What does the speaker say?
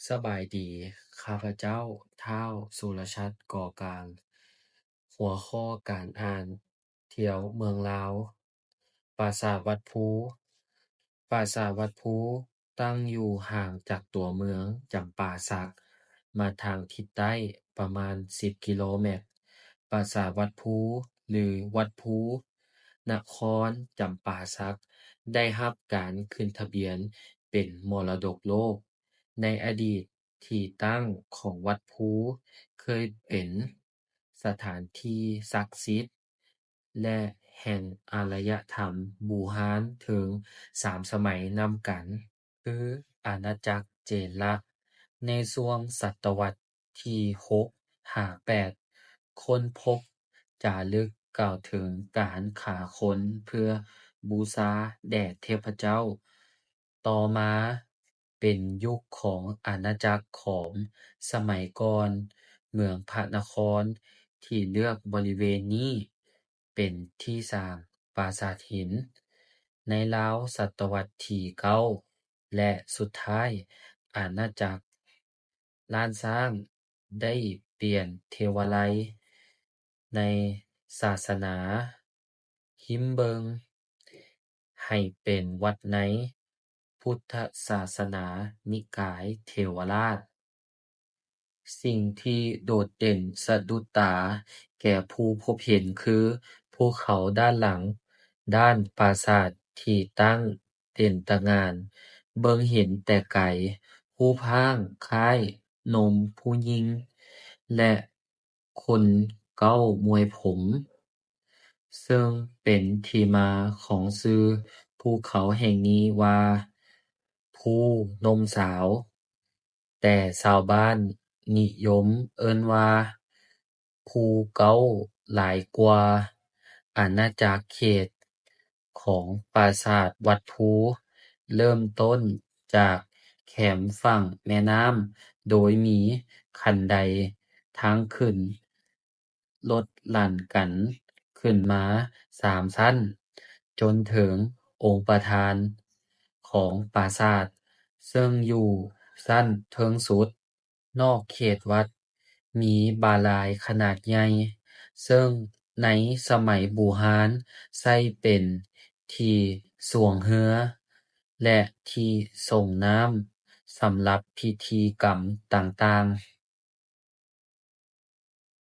ສະບາຍດີ, ຂ້າພະເຈົ້າ ທ້າວ ສຸລະຊັດ ກໍກາງ. ຫົວຂໍ້ການອ່ານ, ທ່ຽວເມືອງລາວ. ປາສາດວັດພູ. ປາສາດວັດພູຕັ້ງຢູ່ຫ່າງຈາກຕົວເມືອງຈຳປາສັກມາທາງທິດໃຕ້ປະມານສິບກິໂລແມັດ. ປາສາດວັດພູ ຫຼື ວັດພູນະຄອນຈຳປາສັກ ໄດ້ຮັບການຂຶ້ນທະບຽນເປັນມໍລະດົກໂລກ. ໃນອະດີດ ທີ່ຕັ້ງຂອງວັດພູເຄີຍເປັນສະຖານທີ່ສັກສິດ ແລະ ແຫ່ງອາລະຍະທຳບູຮານເຖິງສາມສະໄໝນຳກັນ ຄື ອານາຈັກເຈນລະ. ໃນຊ່ວງສະຕະວັດທີຫົກຫາແປດ ຄົ້ນພົບຈາລຶກກ່າວເຖິງການຂ້າຄົນເພື່ອບູຊາແດ່ເທບພະເຈົ້າ. ຕໍ່ມາເປັນຍຸກຂອງອານາຈັກຂອງສະໄໝກ່ອນ, ເມືອງພະນະຄອນທີ່ເລືອກບໍລິເວນນີ້ເປັນທີ່ສ້າງປາສາດຫີນ. ໃນລາວສະຕະວັດທີເກົ້າ ແລະ ສຸດທ້າຍ ອານາຈັກລ້ານຊ້າງໄດ້ປ່ຽນເທວາໄລໃນສາສະໜາຮິມເບິ່ງ ໃຫ້ເປັນວັດໃນພຸດທະສາສະໜານິກາຍເຖວະລາດ. ສິ່ງທີ່ໂດດເດັ່ນສະດຸດຕາແກ່ຜູ້ພົບເຫັນຄື ພູເຂົາດ້ານຫຼັງດ້ານປາສາດທີ່ຕັ້ງເດັ່ນຕະຫງ່ານ, ເບິ່ງເຫັນແຕ່ໄກ, ຮູບຮ່າງຄ້າຍນົມຜູ້ຍິງ ແລະ ຂົນເກົ້າມວຍຜົມ, ເຊິ່ງເປັນທີ່ມາຂອງຊື່ພູເຂົາແຫ່ງນີ້ວ່າ ພູນົມສາວ, ແຕ່ຊາວບ້ານນິຍົມເອີ້ນວ່າ ພູເກົ້າຫຼາຍກວ່າ. ອານາຈັກເຂດຂອງປາສາດວັດພູ ເລີ່ມຕົ້ນຈາກແຄມຝັ່ງແມ່ນ້ຳ ໂດຍມີຄັນໄດທາງຂຶ້ນ ລົດຫຼັ່ນກັນຂຶ້ນມາສາມຊັ້ນ ຈົນເຖິງອົງປະທານຂອງປາສາດ ເຊິ່ງຢູ່ຊັ້ນເທິງສຸດ. ນອກເຂດວັດມີບາລາຍຂະໜາດໃຫຍ່ ເຊິ່ງໃນສະໄໝບູຮານໃຊ້ເປັນທີ່ສວງເຮືອ ແລະ ທີ່ສົ່ງນ້ຳສຳລັບພິທີກຳຕ່າງໆ.